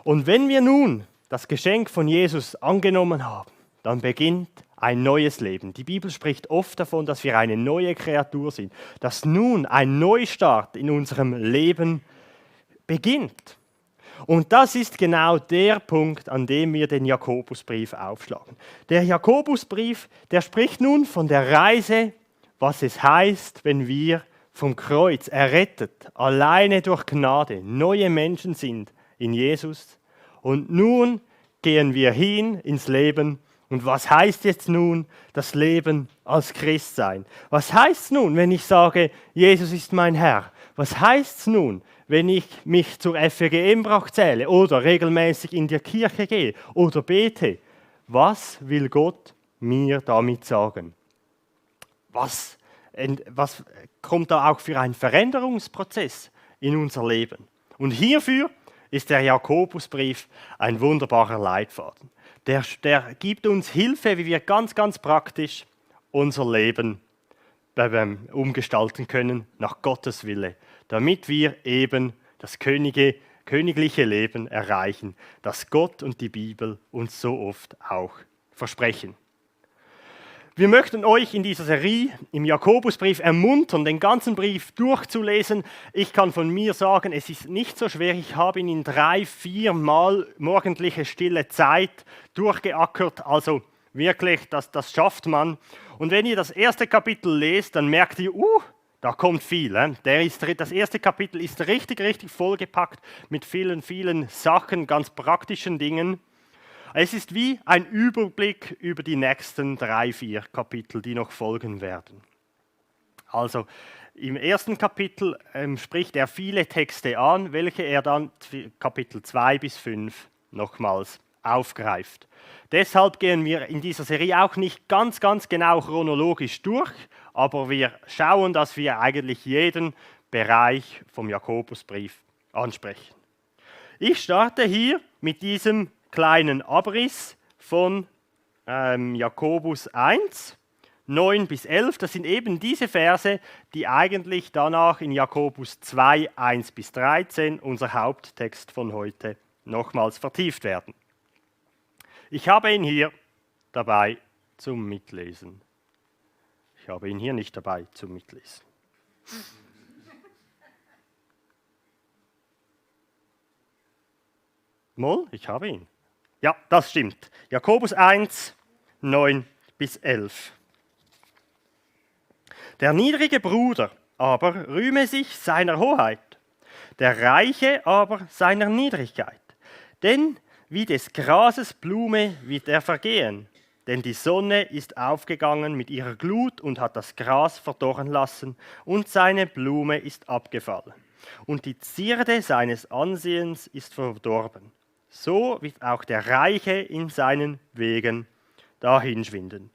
Und wenn wir nun das Geschenk von Jesus angenommen haben, dann beginnt ein neues Leben. Die Bibel spricht oft davon, dass wir eine neue Kreatur sind, dass nun ein Neustart in unserem Leben beginnt. Und das ist genau der Punkt, an dem wir den Jakobusbrief aufschlagen. Der Jakobusbrief, der spricht nun von der Reise, was es heißt, wenn wir vom Kreuz errettet, alleine durch Gnade, neue Menschen sind in Jesus. Und nun gehen wir hin ins Leben. Und was heißt jetzt nun das Leben als Christ sein? Was heißt es nun, wenn ich sage, Jesus ist mein Herr? Was heißt es nun, wenn ich mich zur FEG Embrach zähle oder regelmäßig in die Kirche gehe oder bete? Was will Gott mir damit sagen? Was kommt da auch für ein Veränderungsprozess in unser Leben? Und hierfür ist der Jakobusbrief ein wunderbarer Leitfaden. Der gibt uns Hilfe, wie wir ganz, ganz praktisch unser Leben umgestalten können nach Gottes Wille, damit wir eben das königliche Leben erreichen, das Gott und die Bibel uns so oft auch versprechen. Wir möchten euch in dieser Serie im Jakobusbrief ermuntern, den ganzen Brief durchzulesen. Ich kann von mir sagen, es ist nicht so schwer. Ich habe ihn in 3-4 Mal morgendliche stille Zeit durchgeackert. Also wirklich, das schafft man. Und wenn ihr das erste Kapitel lest, dann merkt ihr, da kommt viel. Das erste Kapitel ist richtig, richtig vollgepackt mit vielen, vielen Sachen, ganz praktischen Dingen. Es ist wie ein Überblick über die nächsten 3-4 Kapitel, die noch folgen werden. Also im ersten Kapitel spricht er viele Texte an, welche er dann Kapitel 2-5 nochmals aufgreift. Deshalb gehen wir in dieser Serie auch nicht ganz, ganz genau chronologisch durch, aber wir schauen, dass wir eigentlich jeden Bereich vom Jakobusbrief ansprechen. Ich starte hier mit diesem kleinen Abriss von Jakobus 1, 9-11. Das sind eben diese Verse, die eigentlich danach in Jakobus 2, 1-13, unser Haupttext von heute, nochmals vertieft werden. Ich habe ihn hier dabei zum Mitlesen. Ich habe ihn hier nicht dabei zum Mitlesen. Moll, ich habe ihn. Ja, das stimmt. Jakobus 1, 9-11. Der niedrige Bruder aber rühme sich seiner Hoheit, der Reiche aber seiner Niedrigkeit. Denn wie des Grases Blume wird er vergehen, denn die Sonne ist aufgegangen mit ihrer Glut und hat das Gras verdorren lassen, und seine Blume ist abgefallen, und die Zierde seines Ansehens ist verdorben. So wird auch der Reiche in seinen Wegen dahinschwinden.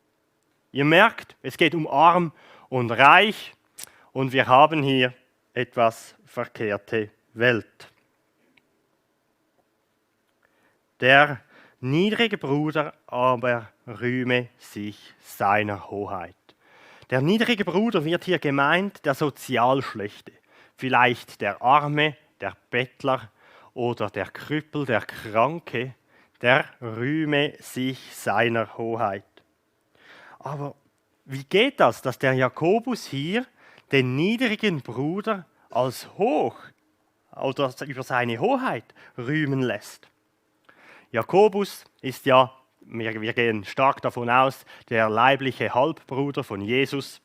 Ihr merkt, es geht um arm und reich und wir haben hier etwas verkehrte Welt. Der niedrige Bruder aber rühme sich seiner Hoheit. Der niedrige Bruder wird hier gemeint, der sozial Schlechte, vielleicht der Arme, der Bettler, oder der Krüppel, der Kranke, der rühme sich seiner Hoheit. Aber wie geht das, dass der Jakobus hier den niedrigen Bruder als hoch oder über seine Hoheit rühmen lässt? Jakobus ist ja, wir gehen stark davon aus, der leibliche Halbbruder von Jesus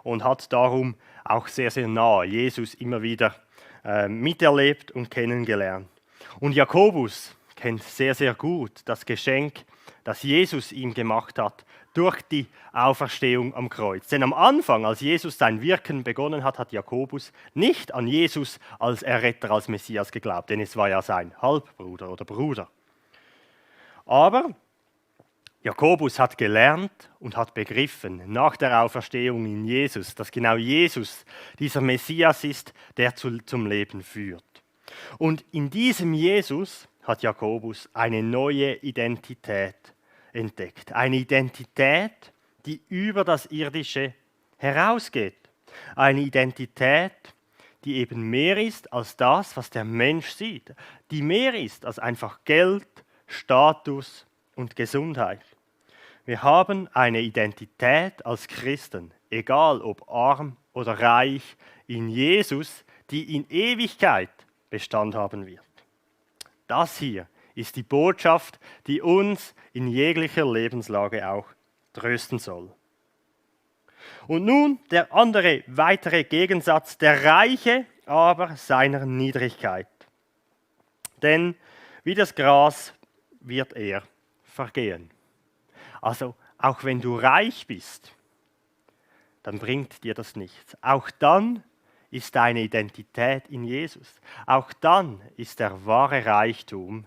und hat darum auch sehr, sehr nah Jesus immer wieder miterlebt und kennengelernt. Und Jakobus kennt sehr, sehr gut das Geschenk, das Jesus ihm gemacht hat durch die Auferstehung am Kreuz. Denn am Anfang, als Jesus sein Wirken begonnen hat, hat Jakobus nicht an Jesus als Erretter, als Messias geglaubt, denn es war ja sein Halbbruder oder Bruder. Aber Jakobus hat gelernt und hat begriffen nach der Auferstehung in Jesus, dass genau Jesus dieser Messias ist, der zum Leben führt. Und in diesem Jesus hat Jakobus eine neue Identität entdeckt. Eine Identität, die über das Irdische herausgeht. Eine Identität, die eben mehr ist als das, was der Mensch sieht, die mehr ist als einfach Geld, Status und Gesundheit. Wir haben eine Identität als Christen, egal ob arm oder reich, in Jesus, die in Ewigkeit Bestand haben wird. Das hier ist die Botschaft, die uns in jeglicher Lebenslage auch trösten soll. Und nun der andere, weitere Gegensatz, der Reiche aber seiner Niedrigkeit. Denn wie das Gras wird er vergehen. Also auch wenn du reich bist, dann bringt dir das nichts. Auch dann ist deine Identität in Jesus. Auch dann ist der wahre Reichtum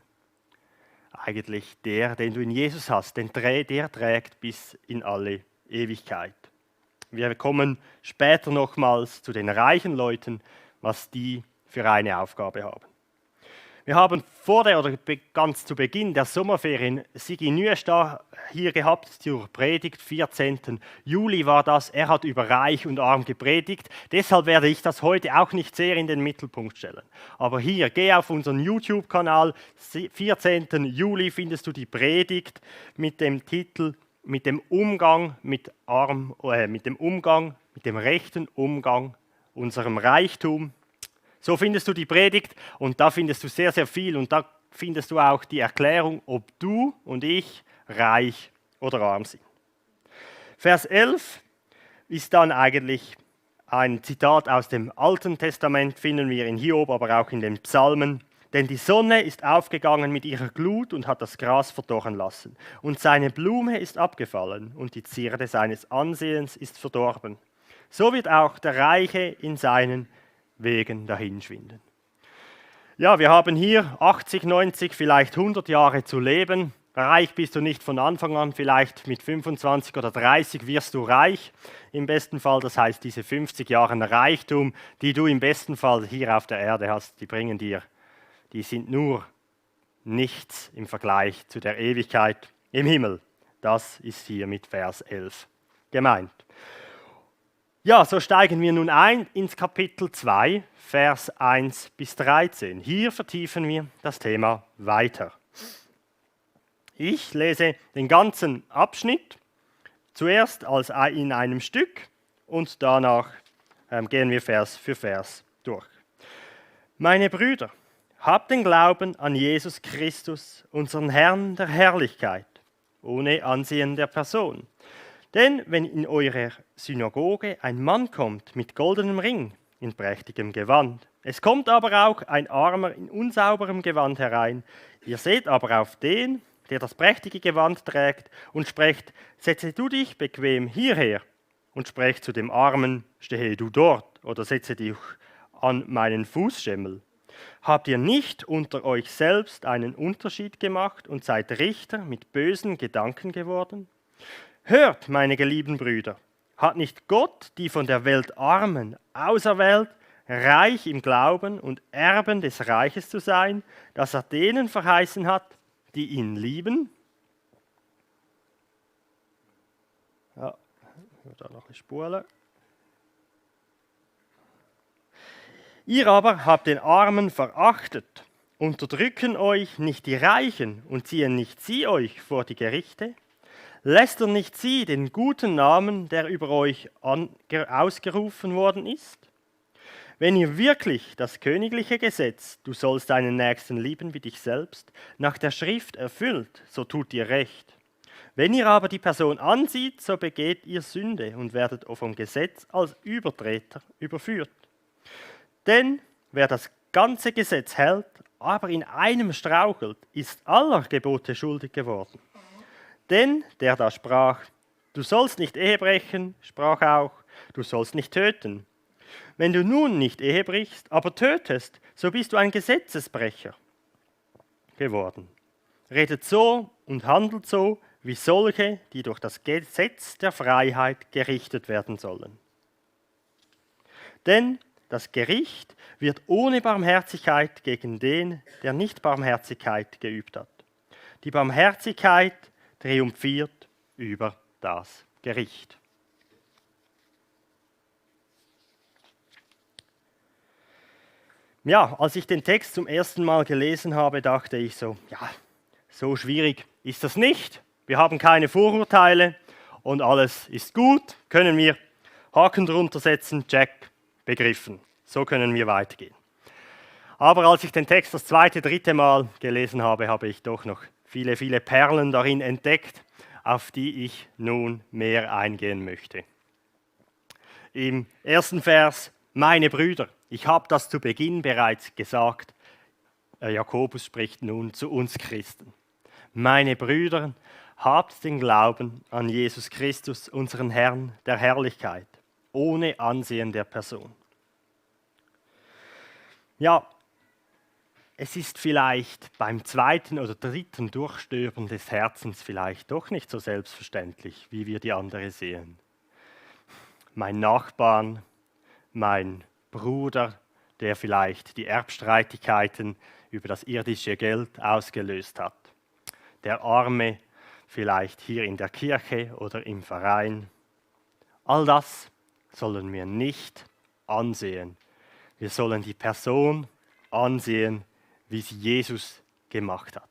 eigentlich der, den du in Jesus hast, denn der trägt bis in alle Ewigkeit. Wir kommen später nochmals zu den reichen Leuten, was die für eine Aufgabe haben. Wir haben ganz zu Beginn der Sommerferien Sigi Nüestar hier gehabt zur Predigt, 14. Juli war das. Er hat über Reich und Arm gepredigt. Deshalb werde ich das heute auch nicht sehr in den Mittelpunkt stellen. Aber hier, geh auf unseren YouTube-Kanal. 14. Juli findest du die Predigt mit dem Titel mit dem rechten Umgang unserem Reichtum. So findest du die Predigt und da findest du sehr, sehr viel und da findest du auch die Erklärung, ob du und ich reich oder arm sind. Vers 11 ist dann eigentlich ein Zitat aus dem Alten Testament, finden wir in Hiob, aber auch in den Psalmen. Denn die Sonne ist aufgegangen mit ihrer Glut und hat das Gras verdorren lassen. Und seine Blume ist abgefallen und die Zierde seines Ansehens ist verdorben. So wird auch der Reiche in seinen Wegen dahinschwinden. Ja, wir haben hier 80, 90, vielleicht 100 Jahre zu leben. Reich bist du nicht von Anfang an, vielleicht mit 25 oder 30 wirst du reich. Im besten Fall, das heißt, diese 50 Jahre Reichtum, die du im besten Fall hier auf der Erde hast, die sind nur nichts im Vergleich zu der Ewigkeit im Himmel. Das ist hier mit Vers 11 gemeint. Ja, so steigen wir nun ein ins Kapitel 2, Vers 1 bis 13. Hier vertiefen wir das Thema weiter. Ich lese den ganzen Abschnitt, zuerst als in einem Stück und danach gehen wir Vers für Vers durch. Meine Brüder, habt den Glauben an Jesus Christus, unseren Herrn der Herrlichkeit, ohne Ansehen der Person. Denn wenn in eurer Synagoge ein Mann kommt mit goldenem Ring in prächtigem Gewand, es kommt aber auch ein Armer in unsauberem Gewand herein, ihr seht aber auf den, der das prächtige Gewand trägt, und sprecht, setze du dich bequem hierher, und sprecht zu dem Armen, stehe du dort, oder setze dich an meinen Fußschemel. Habt ihr nicht unter euch selbst einen Unterschied gemacht und seid Richter mit bösen Gedanken geworden? Hört, meine geliebten Brüder, hat nicht Gott die von der Welt Armen auserwählt, reich im Glauben und Erben des Reiches zu sein, das er denen verheißen hat, die ihn lieben? Ja, da noch eine Spule. Ihr aber habt den Armen verachtet, unterdrücken euch nicht die Reichen und ziehen nicht sie euch vor die Gerichte? Lästern nicht sie den guten Namen, der über euch ausgerufen worden ist? Wenn ihr wirklich das königliche Gesetz, du sollst deinen Nächsten lieben wie dich selbst, nach der Schrift erfüllt, so tut ihr recht. Wenn ihr aber die Person ansieht, so begeht ihr Sünde und werdet vom Gesetz als Übertreter überführt. Denn wer das ganze Gesetz hält, aber in einem strauchelt, ist aller Gebote schuldig geworden. Denn der da sprach, du sollst nicht Ehe brechen, sprach auch, du sollst nicht töten. Wenn du nun nicht Ehe brichst, aber tötest, so bist du ein Gesetzesbrecher geworden. Redet so und handelt so, wie solche, die durch das Gesetz der Freiheit gerichtet werden sollen. Denn das Gericht wird ohne Barmherzigkeit gegen den, der nicht Barmherzigkeit geübt hat. Die Barmherzigkeit triumphiert über das Gericht. Ja, als ich den Text zum ersten Mal gelesen habe, dachte ich so, ja, so schwierig ist das nicht. Wir haben keine Vorurteile und alles ist gut. Können wir Haken drunter setzen, check, begriffen. So können wir weitergehen. Aber als ich den Text das zweite, dritte Mal gelesen habe, habe ich doch noch viele, viele Perlen darin entdeckt, auf die ich nun mehr eingehen möchte. Im ersten Vers, meine Brüder, ich habe das zu Beginn bereits gesagt, Jakobus spricht nun zu uns Christen. Meine Brüder, habt den Glauben an Jesus Christus, unseren Herrn der Herrlichkeit, ohne Ansehen der Person. Ja, es ist vielleicht beim zweiten oder dritten Durchstöbern des Herzens vielleicht doch nicht so selbstverständlich, wie wir die andere sehen. Mein Nachbarn, mein Bruder, der vielleicht die Erbstreitigkeiten über das irdische Geld ausgelöst hat. Der Arme vielleicht hier in der Kirche oder im Verein. All das sollen wir nicht ansehen. Wir sollen die Person ansehen, wie sie Jesus gemacht hat.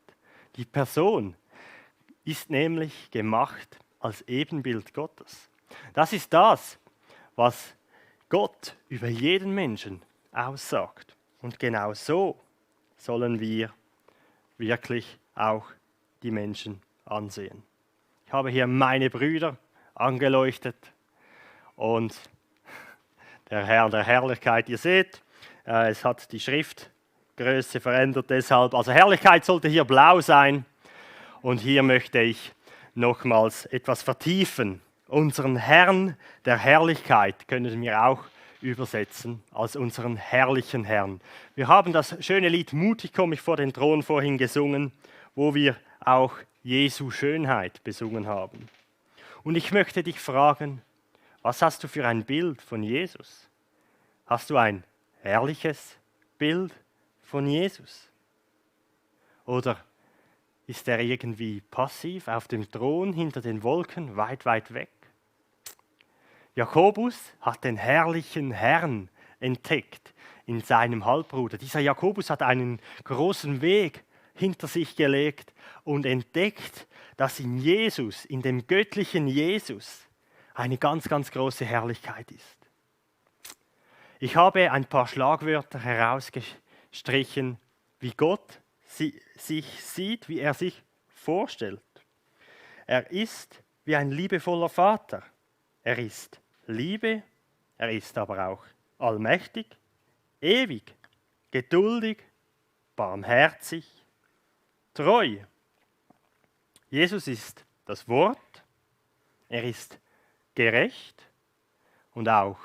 Die Person ist nämlich gemacht als Ebenbild Gottes. Das ist das, was Gott über jeden Menschen aussagt. Und genau so sollen wir wirklich auch die Menschen ansehen. Ich habe hier meine Brüder angeleuchtet und der Herr der Herrlichkeit, ihr seht, es hat die Schriftgröße verändert deshalb. Also Herrlichkeit sollte hier blau sein und hier möchte ich nochmals etwas vertiefen. Unseren Herrn der Herrlichkeit können wir auch übersetzen als unseren herrlichen Herrn. Wir haben das schöne Lied Mutig komme ich vor den Thron vorhin gesungen, wo wir auch Jesu Schönheit besungen haben. Und ich möchte dich fragen, was hast du für ein Bild von Jesus? Hast du ein herrliches Bild von Jesus? Oder ist er irgendwie passiv auf dem Thron hinter den Wolken, weit, weit weg? Jakobus hat den herrlichen Herrn entdeckt in seinem Halbbruder. Dieser Jakobus hat einen großen Weg hinter sich gelegt und entdeckt, dass in Jesus, in dem göttlichen Jesus, eine ganz, ganz große Herrlichkeit ist. Ich habe ein paar Schlagwörter herausgestrichen, wie Gott sich sieht, wie er sich vorstellt. Er ist wie ein liebevoller Vater. Er ist Liebe, er ist aber auch allmächtig, ewig, geduldig, barmherzig, treu. Jesus ist das Wort, er ist gerecht und auch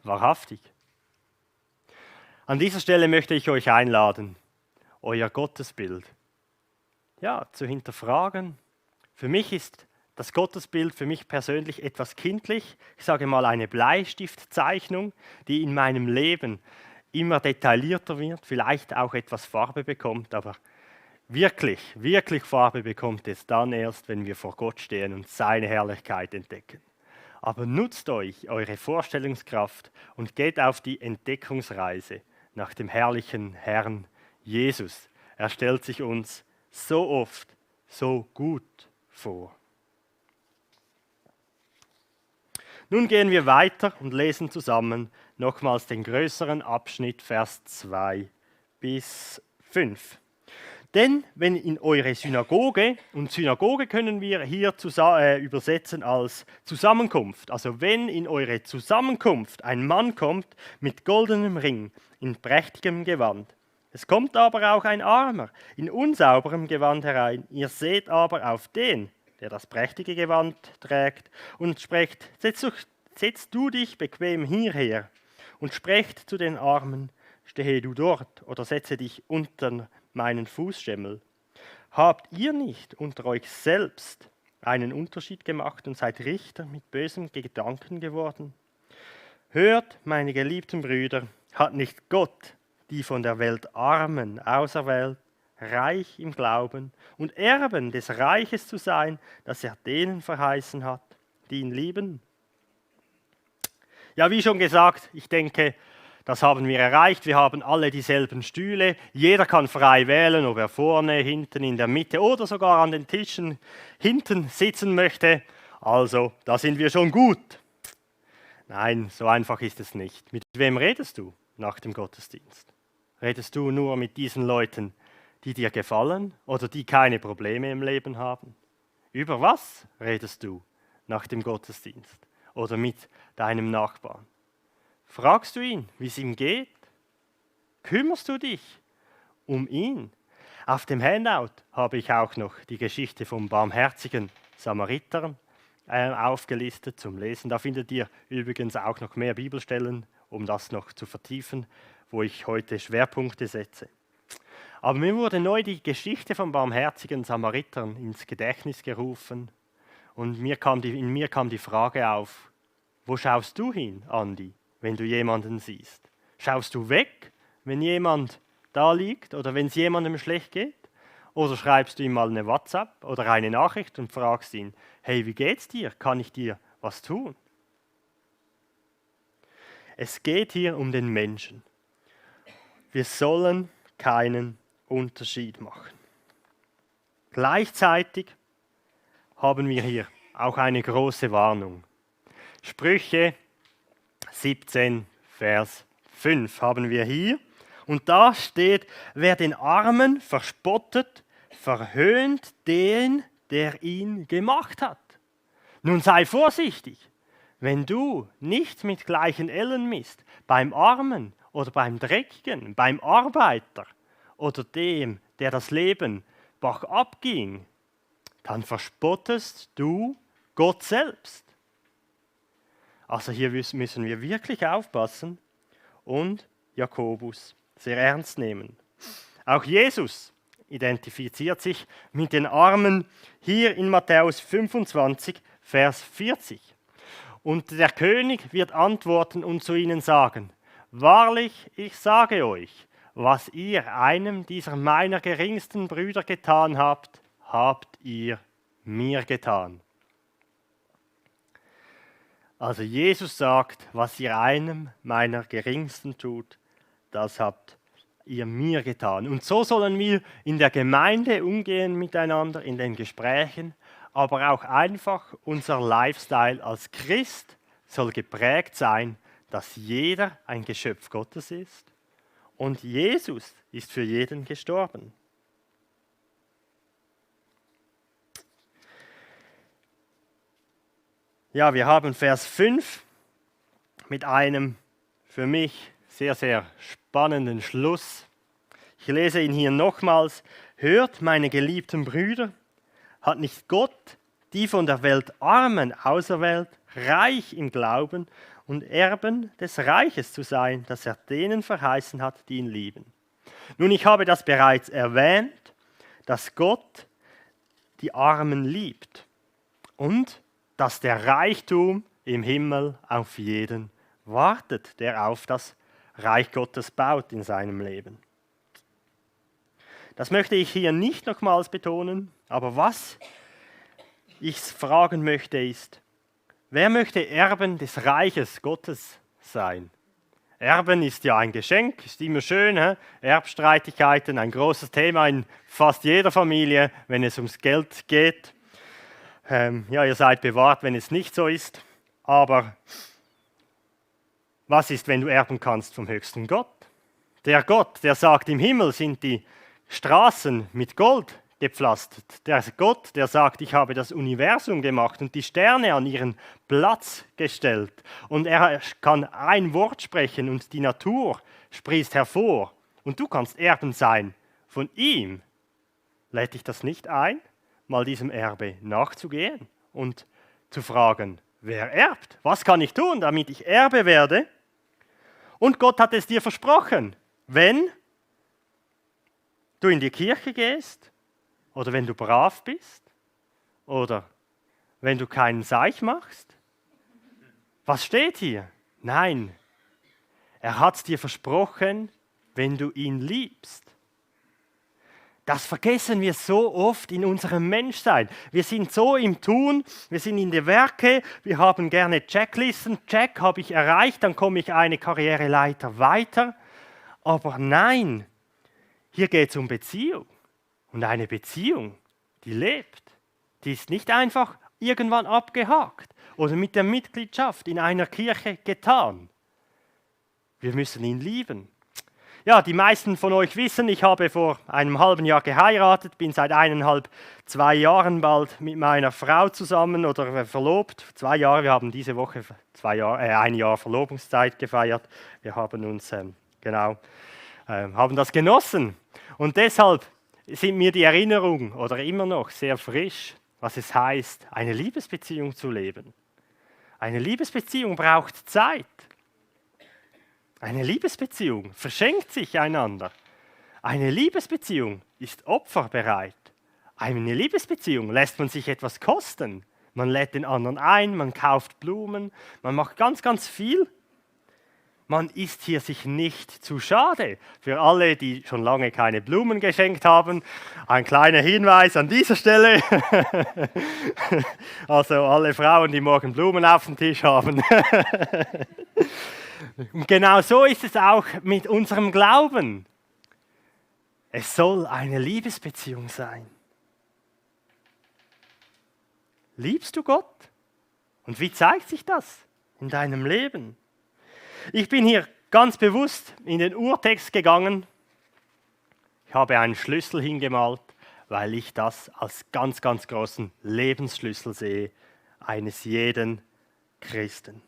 wahrhaftig. An dieser Stelle möchte ich euch einladen, euer Gottesbild zu hinterfragen. Für mich ist das Gottesbild für mich persönlich etwas kindlich. Ich sage mal eine Bleistiftzeichnung, die in meinem Leben immer detaillierter wird, vielleicht auch etwas Farbe bekommt, aber wirklich, wirklich Farbe bekommt es dann erst, wenn wir vor Gott stehen und seine Herrlichkeit entdecken. Aber nutzt euch eure Vorstellungskraft und geht auf die Entdeckungsreise nach dem herrlichen Herrn Jesus. Er stellt sich uns so oft so gut vor. Nun gehen wir weiter und lesen zusammen nochmals den größeren Abschnitt, Vers 2 bis 5. Denn wenn in eure Synagoge, und Synagoge können wir hier übersetzen als Zusammenkunft, also wenn in eure Zusammenkunft ein Mann kommt mit goldenem Ring in prächtigem Gewand, es kommt aber auch ein Armer in unsauberem Gewand herein, ihr seht aber auf den, der das prächtige Gewand trägt, und sprecht, setz du dich bequem hierher, und sprecht zu den Armen, stehe du dort, oder setze dich unter meinen Fußschemel. Habt ihr nicht unter euch selbst einen Unterschied gemacht und seid Richter mit bösen Gedanken geworden? Hört, meine geliebten Brüder, hat nicht Gott die von der Welt Armen auserwählt, reich im Glauben und Erben des Reiches zu sein, das er denen verheißen hat, die ihn lieben? Ja, wie schon gesagt, ich denke, Das haben wir erreicht. Wir haben alle dieselben Stühle. Jeder kann frei wählen, ob er vorne, hinten, in der Mitte oder sogar an den Tischen hinten sitzen möchte. Also, da sind wir schon gut. Nein, so einfach ist es nicht. Mit wem redest du nach dem Gottesdienst? Redest du nur mit diesen Leuten, die dir gefallen oder die keine Probleme im Leben haben? Über was redest du nach dem Gottesdienst oder mit deinem Nachbarn? Fragst du ihn, wie es ihm geht? Kümmerst du dich um ihn? Auf dem Handout habe ich auch noch die Geschichte vom barmherzigen Samariter aufgelistet zum Lesen. Da findet ihr übrigens auch noch mehr Bibelstellen, um das noch zu vertiefen, wo ich heute Schwerpunkte setze. Aber mir wurde neu die Geschichte vom barmherzigen Samariter ins Gedächtnis gerufen und in mir kam die Frage auf, wo schaust du hin, Andi, wenn du jemanden siehst? Schaust du weg, wenn jemand da liegt oder wenn es jemandem schlecht geht? Oder schreibst du ihm mal eine WhatsApp oder eine Nachricht und fragst ihn, hey, wie geht's dir? Kann ich dir was tun? Es geht hier um den Menschen. Wir sollen keinen Unterschied machen. Gleichzeitig haben wir hier auch eine große Warnung. Sprüche 17, Vers 5 haben wir hier. Und da steht, wer den Armen verspottet, verhöhnt den, der ihn gemacht hat. Nun sei vorsichtig, wenn du nicht mit gleichen Ellen misst, beim Armen oder beim Dreckigen, beim Arbeiter oder dem, der das Leben bergab ging, dann verspottest du Gott selbst. Also hier müssen wir wirklich aufpassen und Jakobus sehr ernst nehmen. Auch Jesus identifiziert sich mit den Armen hier in Matthäus 25, Vers 40. Und der König wird antworten und zu ihnen sagen, wahrlich, ich sage euch, was ihr einem dieser meiner geringsten Brüder getan habt, habt ihr mir getan. Also Jesus sagt, was ihr einem meiner geringsten tut, das habt ihr mir getan. Und so sollen wir in der Gemeinde umgehen miteinander, in den Gesprächen, aber auch einfach unser Lifestyle als Christ soll geprägt sein, dass jeder ein Geschöpf Gottes ist und Jesus ist für jeden gestorben. Ja, wir haben Vers 5 mit einem für mich sehr, sehr spannenden Schluss. Ich lese ihn hier nochmals. Hört, meine geliebten Brüder, hat nicht Gott die von der Welt Armen auserwählt, reich im Glauben und Erben des Reiches zu sein, das er denen verheißen hat, die ihn lieben. Nun, ich habe das bereits erwähnt, dass Gott die Armen liebt und dass der Reichtum im Himmel auf jeden wartet, der auf das Reich Gottes baut in seinem Leben. Das möchte ich hier nicht nochmals betonen, aber was ich fragen möchte ist, wer möchte Erben des Reiches Gottes sein? Erben ist ja ein Geschenk, ist immer schön, he? Erbstreitigkeiten, ein großes Thema in fast jeder Familie, wenn es ums Geld geht. Ja, ihr seid bewahrt, wenn es nicht so ist, aber was ist, wenn du erben kannst vom höchsten Gott? Der Gott, der sagt, im Himmel sind die Straßen mit Gold gepflastert. Der Gott, der sagt, ich habe das Universum gemacht und die Sterne an ihren Platz gestellt. Und er kann ein Wort sprechen und die Natur sprießt hervor. Und du kannst Erben sein von ihm. Lädt dich das nicht ein, mal diesem Erbe nachzugehen und zu fragen, wer erbt? Was kann ich tun, damit ich Erbe werde? Und Gott hat es dir versprochen, wenn du in die Kirche gehst oder wenn du brav bist oder wenn du keinen Seich machst. Was steht hier? Nein, er hat es dir versprochen, wenn du ihn liebst. Das vergessen wir so oft in unserem Menschsein. Wir sind so im Tun, wir sind in der Werke, wir haben gerne Checklisten. Check, habe ich erreicht, dann komme ich eine Karriereleiter weiter. Aber nein, hier geht es um Beziehung. Und eine Beziehung, die lebt. Die ist nicht einfach irgendwann abgehakt oder mit der Mitgliedschaft in einer Kirche getan. Wir müssen ihn lieben. Ja, die meisten von euch wissen, ich habe vor einem halben Jahr geheiratet, bin seit 1,5, 2 Jahren bald mit meiner Frau zusammen oder verlobt. 2 Jahre, wir haben diese Woche 1 Jahr Verlobungszeit gefeiert. Wir haben uns, haben das genossen. Und deshalb sind mir die Erinnerungen oder immer noch sehr frisch, was es heißt, eine Liebesbeziehung zu leben. Eine Liebesbeziehung braucht Zeit. Eine Liebesbeziehung verschenkt sich einander. Eine Liebesbeziehung ist opferbereit. Eine Liebesbeziehung lässt man sich etwas kosten. Man lädt den anderen ein, man kauft Blumen, man macht ganz, ganz viel. Man ist hier sich nicht zu schade. Für alle, die schon lange keine Blumen geschenkt haben, ein kleiner Hinweis an dieser Stelle. Also alle Frauen, die morgen Blumen auf dem Tisch haben. Und genau so ist es auch mit unserem Glauben. Es soll eine Liebesbeziehung sein. Liebst du Gott? Und wie zeigt sich das in deinem Leben? Ich bin hier ganz bewusst in den Urtext gegangen. Ich habe einen Schlüssel hingemalt, weil ich das als ganz, ganz großen Lebensschlüssel sehe eines jeden Christen.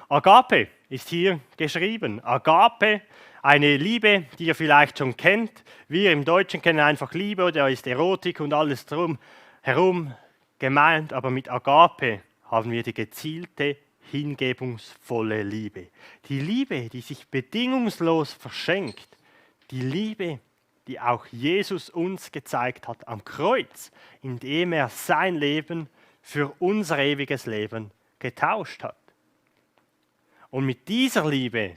Agape ist hier geschrieben. Agape, eine Liebe, die ihr vielleicht schon kennt. Wir im Deutschen kennen einfach Liebe, da ist Erotik und alles drum herum gemeint. Aber mit Agape haben wir die gezielte, hingebungsvolle Liebe. Die Liebe, die sich bedingungslos verschenkt. Die Liebe, die auch Jesus uns gezeigt hat am Kreuz, indem er sein Leben für unser ewiges Leben getauscht hat. Und mit dieser Liebe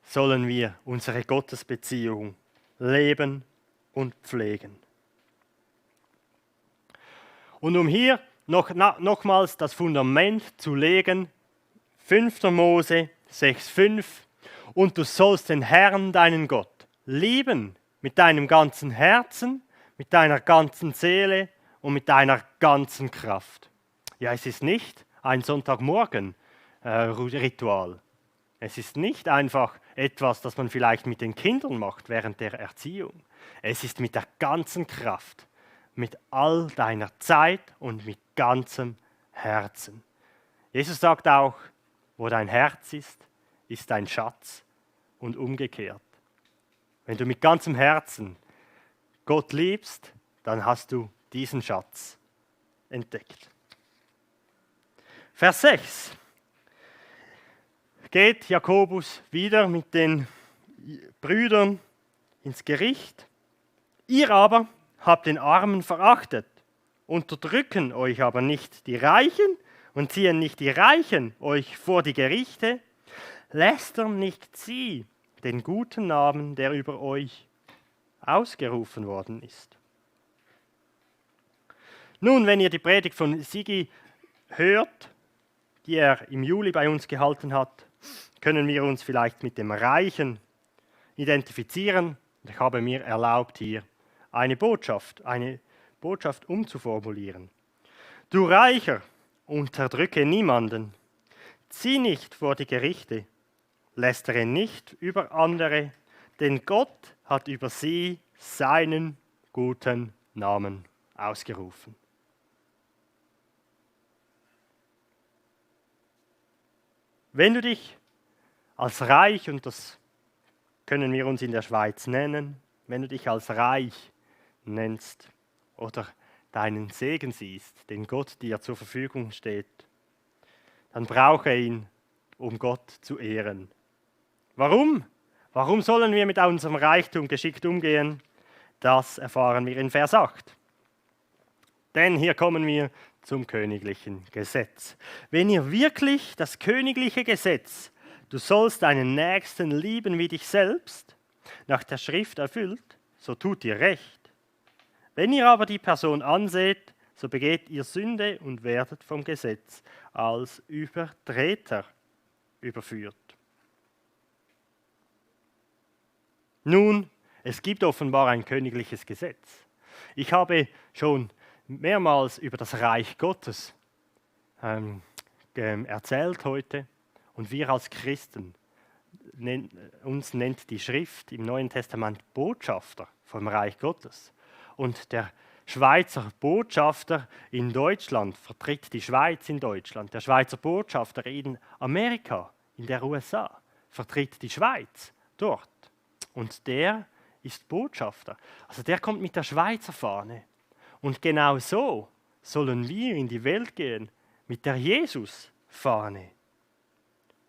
sollen wir unsere Gottesbeziehung leben und pflegen. Und um hier nochmals das Fundament zu legen, 5. Mose 6,5: Und du sollst den Herrn, deinen Gott, lieben mit deinem ganzen Herzen, mit deiner ganzen Seele und mit deiner ganzen Kraft. Ja, es ist nicht ein Sonntagmorgen Ritual. Es ist nicht einfach etwas, das man vielleicht mit den Kindern macht während der Erziehung. Es ist mit der ganzen Kraft, mit all deiner Zeit und mit ganzem Herzen. Jesus sagt auch, wo dein Herz ist dein Schatz und umgekehrt. Wenn du mit ganzem Herzen Gott liebst, dann hast du diesen Schatz entdeckt. Vers 6. Geht Jakobus wieder mit den Brüdern ins Gericht. Ihr aber habt den Armen verachtet, unterdrücken euch aber nicht die Reichen und ziehen nicht die Reichen euch vor die Gerichte, lästern nicht sie den guten Namen, der über euch ausgerufen worden ist. Nun, wenn ihr die Predigt von Sigi hört, die er im Juli bei uns gehalten hat, können wir uns vielleicht mit dem Reichen identifizieren. Ich habe mir erlaubt, hier eine Botschaft umzuformulieren. Du Reicher, unterdrücke niemanden, zieh nicht vor die Gerichte, lästere nicht über andere, denn Gott hat über sie seinen guten Namen ausgerufen. Wenn du dich als reich, und das können wir uns in der Schweiz nennen, wenn du dich als reich nennst oder deinen Segen siehst, den Gott dir zur Verfügung steht, dann brauche ihn, um Gott zu ehren. Warum? Warum sollen wir mit unserem Reichtum geschickt umgehen? Das erfahren wir in Vers 8. Denn hier kommen wir zum königlichen Gesetz. Wenn ihr wirklich das königliche Gesetz, du sollst deinen Nächsten lieben wie dich selbst, nach der Schrift erfüllt, so tut ihr recht. Wenn ihr aber die Person anseht, so begeht ihr Sünde und werdet vom Gesetz als Übertreter überführt. Nun, es gibt offenbar ein königliches Gesetz. Ich habe schon mehrmals über das Reich Gottes erzählt heute und wir als Christen, uns nennt die Schrift im Neuen Testament Botschafter vom Reich Gottes. Und der Schweizer Botschafter in Deutschland vertritt die Schweiz in Deutschland. Der Schweizer Botschafter in Amerika, in der USA, vertritt die Schweiz dort. Und der ist Botschafter. Also der kommt mit der Schweizer Fahne. Und genau so sollen wir in die Welt gehen, mit der Jesus-Fahne.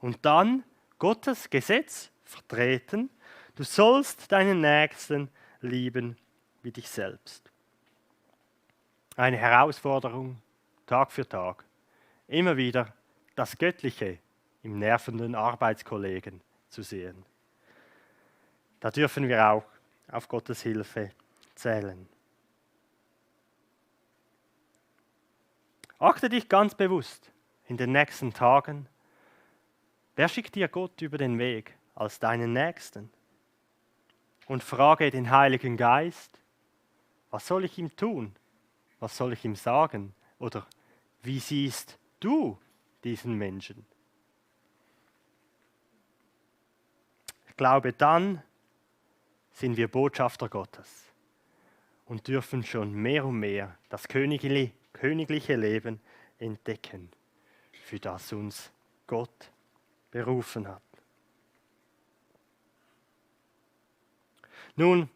Und dann Gottes Gesetz vertreten. Du sollst deinen Nächsten lieben wie dich selbst. Eine Herausforderung, Tag für Tag. Immer wieder das Göttliche im nervenden Arbeitskollegen zu sehen. Da dürfen wir auch auf Gottes Hilfe zählen. Achte dich ganz bewusst in den nächsten Tagen, wer schickt dir Gott über den Weg als deinen Nächsten? Und frage den Heiligen Geist, was soll ich ihm tun? Was soll ich ihm sagen? Oder wie siehst du diesen Menschen? Ich glaube, dann sind wir Botschafter Gottes und dürfen schon mehr und mehr das königliche Leben entdecken, für das uns Gott berufen hat. Nun,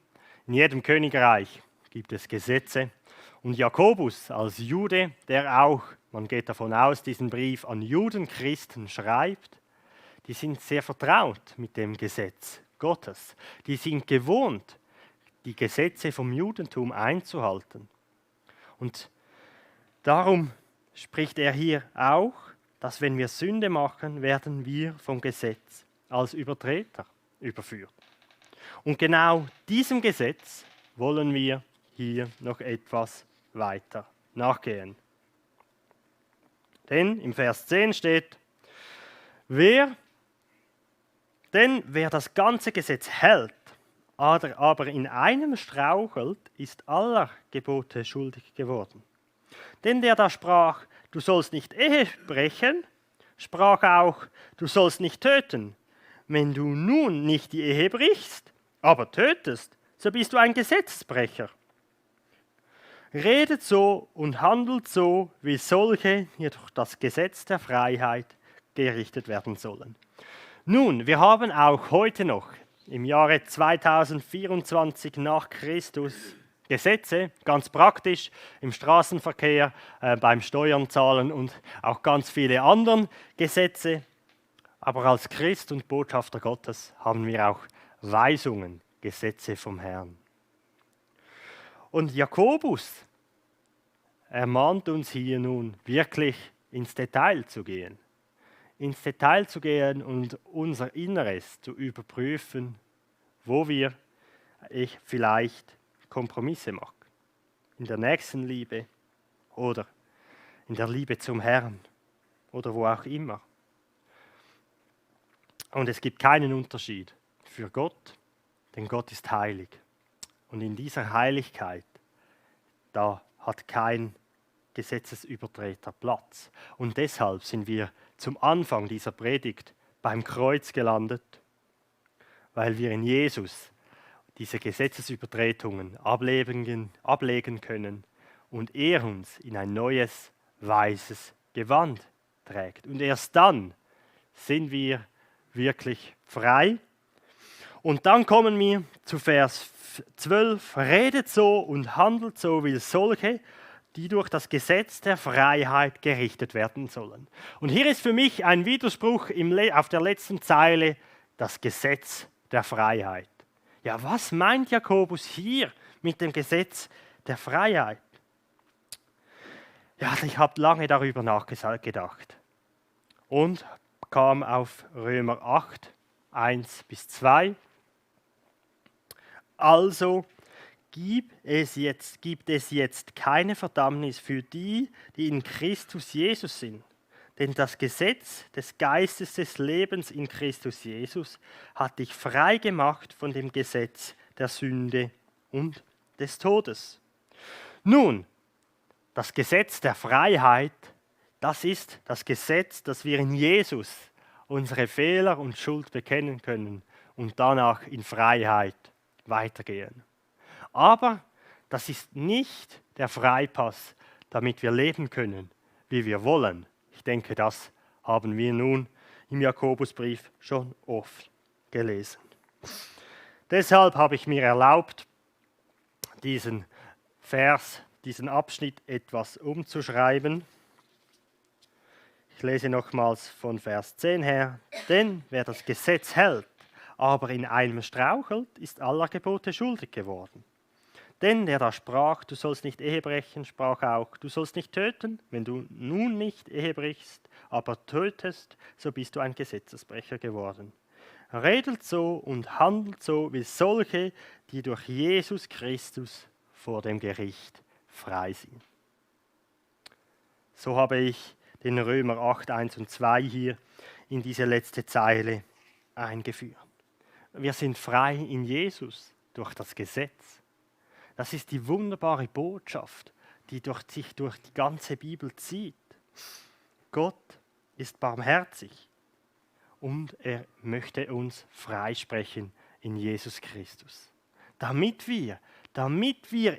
in jedem Königreich gibt es Gesetze und Jakobus als Jude, der auch, man geht davon aus, diesen Brief an Judenchristen schreibt, die sind sehr vertraut mit dem Gesetz Gottes. Die sind gewohnt, die Gesetze vom Judentum einzuhalten. Und darum spricht er hier auch, dass wenn wir Sünde machen, werden wir vom Gesetz als Übertreter überführt. Und genau diesem Gesetz wollen wir hier noch etwas weiter nachgehen. Denn im Vers 10 steht, wer das ganze Gesetz hält, aber in einem strauchelt, ist aller Gebote schuldig geworden. Denn der da sprach, du sollst nicht Ehe brechen, sprach auch, du sollst nicht töten. Wenn du nun nicht die Ehe brichst, aber tötest, so bist du ein Gesetzesbrecher. Redet so und handelt so, wie solche, die durch das Gesetz der Freiheit gerichtet werden sollen. Nun, wir haben auch heute noch im Jahre 2024 nach Christus Gesetze, ganz praktisch im Straßenverkehr, beim Steuern zahlen und auch ganz viele andere Gesetze. Aber als Christ und Botschafter Gottes haben wir auch Weisungen, Gesetze vom Herrn. Und Jakobus ermahnt uns hier nun wirklich ins Detail zu gehen. Ins Detail zu gehen und unser Inneres zu überprüfen, wo wir vielleicht Kompromisse machen. In der Nächstenliebe oder in der Liebe zum Herrn oder wo auch immer. Und es gibt keinen Unterschied für Gott, denn Gott ist heilig. Und in dieser Heiligkeit, da hat kein Gesetzesübertreter Platz. Und deshalb sind wir zum Anfang dieser Predigt beim Kreuz gelandet, weil wir in Jesus diese Gesetzesübertretungen ablegen können und er uns in ein neues, weißes Gewand trägt. Und erst dann sind wir wirklich frei. Und dann kommen wir zu Vers 12. Redet so und handelt so wie solche, die durch das Gesetz der Freiheit gerichtet werden sollen. Und hier ist für mich ein Widerspruch auf der letzten Zeile, das Gesetz der Freiheit. Ja, was meint Jakobus hier mit dem Gesetz der Freiheit? Ja, ich habe lange darüber nachgedacht und kam auf Römer 8, 1 bis 2. Also, gibt es jetzt keine Verdammnis für die, die in Christus Jesus sind. Denn das Gesetz des Geistes des Lebens in Christus Jesus hat dich frei gemacht von dem Gesetz der Sünde und des Todes. Nun, das Gesetz der Freiheit, das ist das Gesetz, dass wir in Jesus unsere Fehler und Schuld bekennen können und danach in Freiheit weitergehen. Aber das ist nicht der Freipass, damit wir leben können, wie wir wollen. Ich denke, das haben wir nun im Jakobusbrief schon oft gelesen. Deshalb habe ich mir erlaubt, diesen Vers, diesen Abschnitt etwas umzuschreiben. Ich lese nochmals von Vers 10 her. Denn wer das Gesetz hält, aber in einem strauchelt, ist aller Gebote schuldig geworden. Denn der da sprach, du sollst nicht Ehe brechen, sprach auch, du sollst nicht töten. Wenn du nun nicht Ehe brichst, aber tötest, so bist du ein Gesetzesbrecher geworden. Redet so und handelt so wie solche, die durch Jesus Christus vor dem Gericht frei sind. So habe ich den Römer 8, 1 und 2 hier in diese letzte Zeile eingeführt. Wir sind frei in Jesus durch das Gesetz. Das ist die wunderbare Botschaft, die sich durch die ganze Bibel zieht. Gott ist barmherzig und er möchte uns freisprechen in Jesus Christus. Damit wir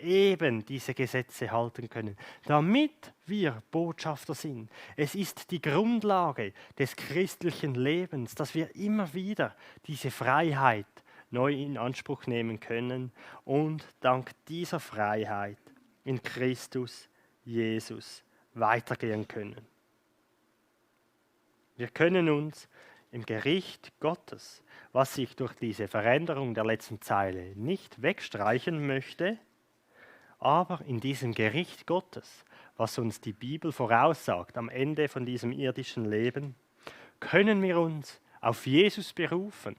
eben diese Gesetze halten können, damit wir Botschafter sind. Es ist die Grundlage des christlichen Lebens, dass wir immer wieder diese Freiheit neu in Anspruch nehmen können und dank dieser Freiheit in Christus Jesus weitergehen können. Wir können uns im Gericht Gottes, was sich durch diese Veränderung der letzten Zeile nicht wegstreichen möchte, aber in diesem Gericht Gottes, was uns die Bibel voraussagt am Ende von diesem irdischen Leben, können wir uns auf Jesus berufen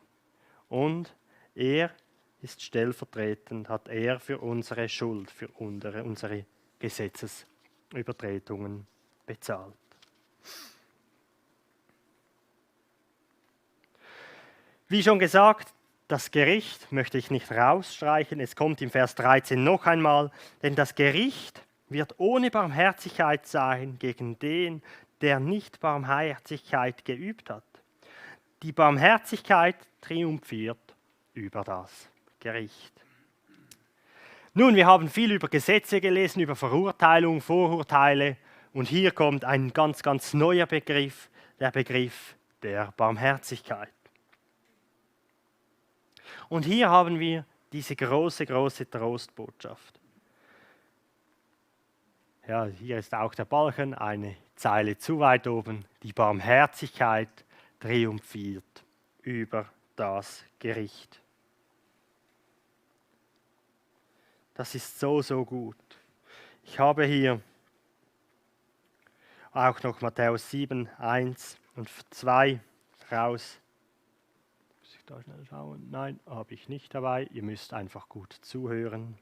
und er ist stellvertretend, hat er für unsere Schuld, für unsere Gesetzesübertretungen bezahlt. Wie schon gesagt, das Gericht möchte ich nicht rausstreichen. Es kommt im Vers 13 noch einmal, denn das Gericht wird ohne Barmherzigkeit sein gegen den, der nicht Barmherzigkeit geübt hat. Die Barmherzigkeit triumphiert über das Gericht. Nun, wir haben viel über Gesetze gelesen, über Verurteilung, Vorurteile und hier kommt ein ganz, ganz neuer Begriff, der Begriff der Barmherzigkeit. Und hier haben wir diese große, große Trostbotschaft. Ja, hier ist auch der Balken, eine Zeile zu weit oben. Die Barmherzigkeit triumphiert über das Gericht. Das ist so, so gut. Ich habe hier auch noch Matthäus 7, 1 und 2 raus. Muss ich da schnell schauen? Nein, habe ich nicht dabei. Ihr müsst einfach gut zuhören.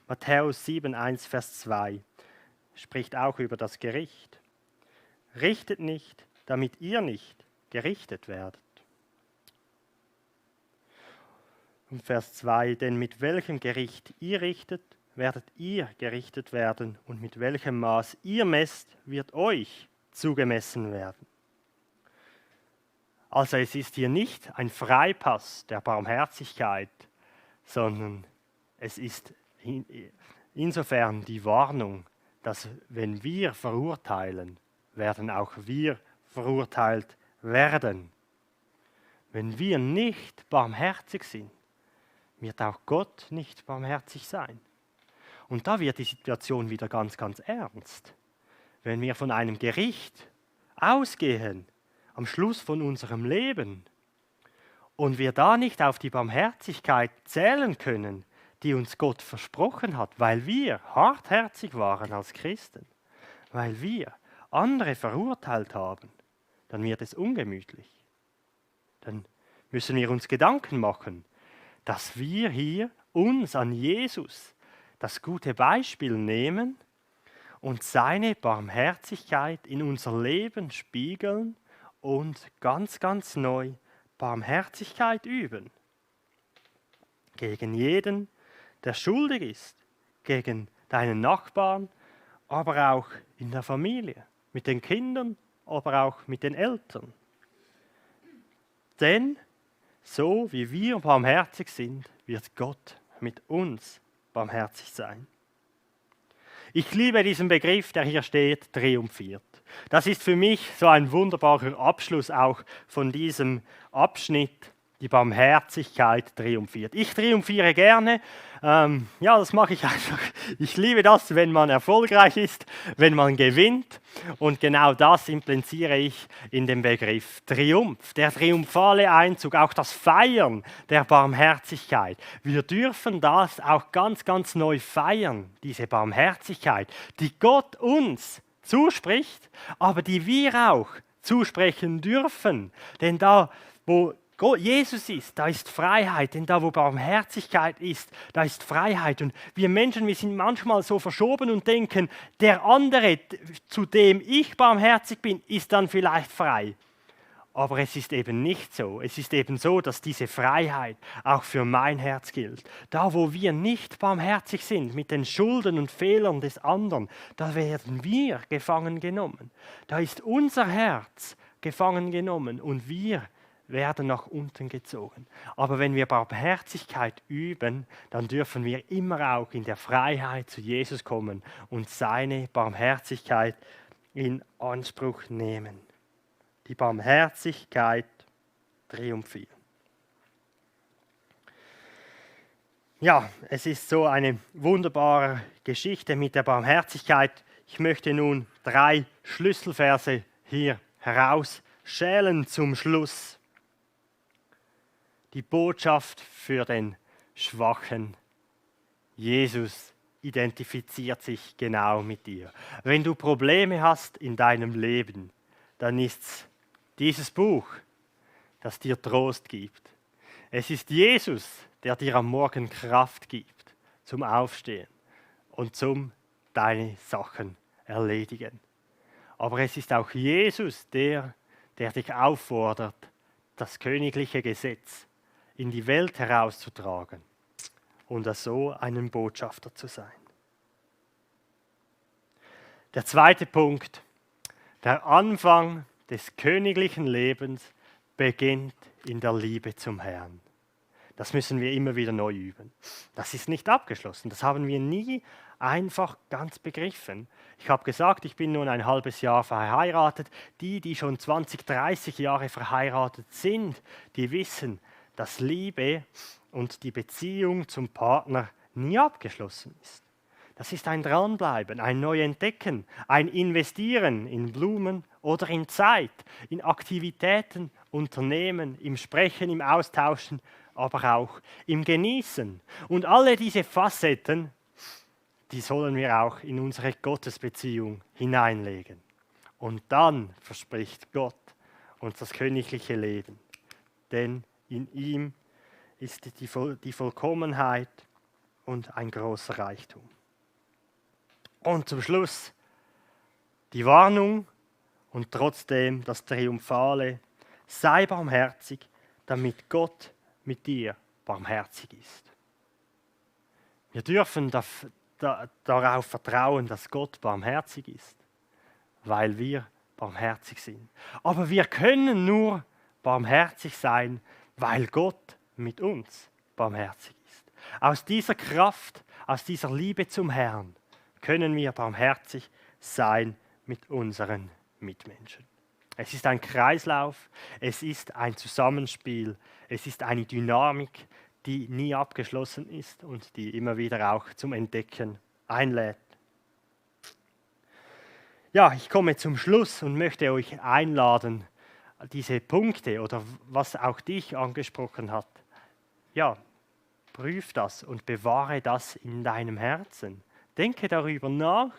Matthäus 7, 1, Vers 2 spricht auch über das Gericht. Richtet nicht, damit ihr nicht gerichtet werdet. Und Vers 2, denn mit welchem Gericht ihr richtet, werdet ihr gerichtet werden und mit welchem Maß ihr messt, wird euch zugemessen werden. Also es ist hier nicht ein Freipass der Barmherzigkeit, sondern es ist insofern die Warnung, dass wenn wir verurteilen, werden auch wir verurteilt werden. Wenn wir nicht barmherzig sind, wird auch Gott nicht barmherzig sein. Und da wird die Situation wieder ganz, ganz ernst. Wenn wir von einem Gericht ausgehen, am Schluss von unserem Leben, und wir da nicht auf die Barmherzigkeit zählen können, die uns Gott versprochen hat, weil wir hartherzig waren als Christen, weil wir andere verurteilt haben, dann wird es ungemütlich. Dann müssen wir uns Gedanken machen, dass wir hier uns an Jesus, das gute Beispiel nehmen und seine Barmherzigkeit in unser Leben spiegeln und ganz, ganz neu Barmherzigkeit üben. Gegen jeden, der schuldig ist, gegen deinen Nachbarn, aber auch in der Familie, mit den Kindern, aber auch mit den Eltern. Denn so wie wir barmherzig sind, wird Gott mit uns barmherzig sein. Ich liebe diesen Begriff, der hier steht, triumphiert. Das ist für mich so ein wunderbarer Abschluss auch von diesem Abschnitt. Die Barmherzigkeit triumphiert. Ich triumphiere gerne. Das mache ich einfach. Ich liebe das, wenn man erfolgreich ist, wenn man gewinnt. Und genau das impliziere ich in dem Begriff Triumph. Der triumphale Einzug, auch das Feiern der Barmherzigkeit. Wir dürfen das auch ganz, ganz neu feiern, diese Barmherzigkeit, die Gott uns zuspricht, aber die wir auch zusprechen dürfen. Denn da, wo Jesus ist, da ist Freiheit, denn da, wo Barmherzigkeit ist, da ist Freiheit. Und wir Menschen, wir sind manchmal so verschoben und denken, der andere, zu dem ich barmherzig bin, ist dann vielleicht frei. Aber es ist eben nicht so. Es ist eben so, dass diese Freiheit auch für mein Herz gilt. Da, wo wir nicht barmherzig sind mit den Schulden und Fehlern des anderen, da werden wir gefangen genommen. Da ist unser Herz gefangen genommen und wir werden nach unten gezogen. Aber wenn wir Barmherzigkeit üben, dann dürfen wir immer auch in der Freiheit zu Jesus kommen und seine Barmherzigkeit in Anspruch nehmen. Die Barmherzigkeit triumphiert. Ja, es ist so eine wunderbare Geschichte mit der Barmherzigkeit. Ich möchte nun 3 Schlüsselverse hier herausschälen zum Schluss. Die Botschaft für den Schwachen. Jesus identifiziert sich genau mit dir. Wenn du Probleme hast in deinem Leben, dann ist dieses Buch, das dir Trost gibt. Es ist Jesus, der dir am Morgen Kraft gibt zum Aufstehen und zum deine Sachen erledigen. Aber es ist auch Jesus, der dich auffordert, das königliche Gesetz in die Welt herauszutragen und so einen Botschafter zu sein. Der zweite Punkt, der Anfang des königlichen Lebens beginnt in der Liebe zum Herrn. Das müssen wir immer wieder neu üben. Das ist nicht abgeschlossen, das haben wir nie einfach ganz begriffen. Ich habe gesagt, ich bin nun ein halbes Jahr verheiratet. Die schon 20, 30 Jahre verheiratet sind, die wissen, dass Liebe und die Beziehung zum Partner nie abgeschlossen ist. Das ist ein Dranbleiben, ein Neuentdecken, ein Investieren in Blumen oder in Zeit, in Aktivitäten, Unternehmen, im Sprechen, im Austauschen, aber auch im Genießen. Und alle diese Facetten, die sollen wir auch in unsere Gottesbeziehung hineinlegen. Und dann verspricht Gott uns das königliche Leben. Denn in ihm ist die Vollkommenheit und ein großer Reichtum. Und zum Schluss die Warnung und trotzdem das Triumphale: Sei barmherzig, damit Gott mit dir barmherzig ist. Wir dürfen darauf vertrauen, dass Gott barmherzig ist, weil wir barmherzig sind. Aber wir können nur barmherzig sein, weil Gott mit uns barmherzig ist. Aus dieser Kraft, aus dieser Liebe zum Herrn können wir barmherzig sein mit unseren Mitmenschen. Es ist ein Kreislauf, es ist ein Zusammenspiel, es ist eine Dynamik, die nie abgeschlossen ist und die immer wieder auch zum Entdecken einlädt. Ja, ich komme zum Schluss und möchte euch einladen, diese Punkte oder was auch dich angesprochen hat, ja, prüf das und bewahre das in deinem Herzen. Denke darüber nach,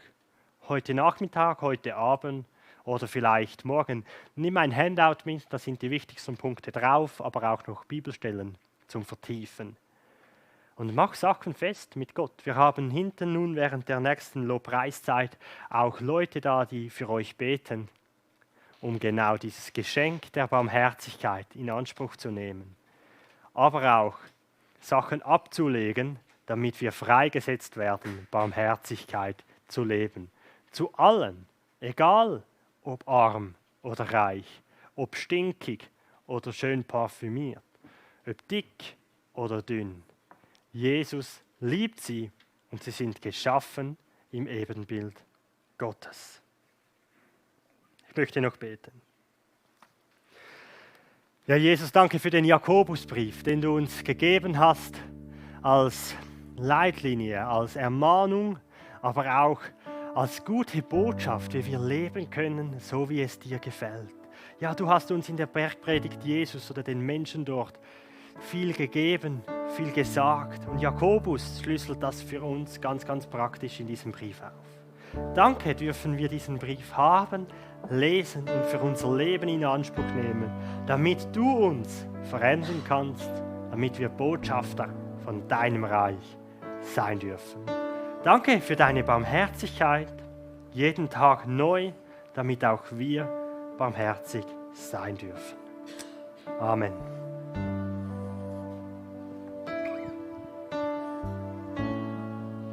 heute Nachmittag, heute Abend oder vielleicht morgen. Nimm ein Handout mit, da sind die wichtigsten Punkte drauf, aber auch noch Bibelstellen zum Vertiefen. Und mach Sachen fest mit Gott. Wir haben hinten nun während der nächsten Lobpreiszeit auch Leute da, die für euch beten, um genau dieses Geschenk der Barmherzigkeit in Anspruch zu nehmen. Aber auch Sachen abzulegen, damit wir freigesetzt werden, Barmherzigkeit zu leben. Zu allen, egal ob arm oder reich, ob stinkig oder schön parfümiert, ob dick oder dünn. Jesus liebt sie und sie sind geschaffen im Ebenbild Gottes. Ich möchte noch beten. Ja, Jesus, danke für den Jakobusbrief, den du uns gegeben hast als Leitlinie, als Ermahnung, aber auch als gute Botschaft, wie wir leben können, so wie es dir gefällt. Ja, du hast uns in der Bergpredigt Jesus oder den Menschen dort viel gegeben, viel gesagt. Und Jakobus schlüsselt das für uns ganz, ganz praktisch in diesem Brief auf. Danke dürfen wir diesen Brief haben, lesen und für unser Leben in Anspruch nehmen, damit du uns verändern kannst, damit wir Botschafter von deinem Reich sein dürfen. Danke für deine Barmherzigkeit, jeden Tag neu, damit auch wir barmherzig sein dürfen. Amen.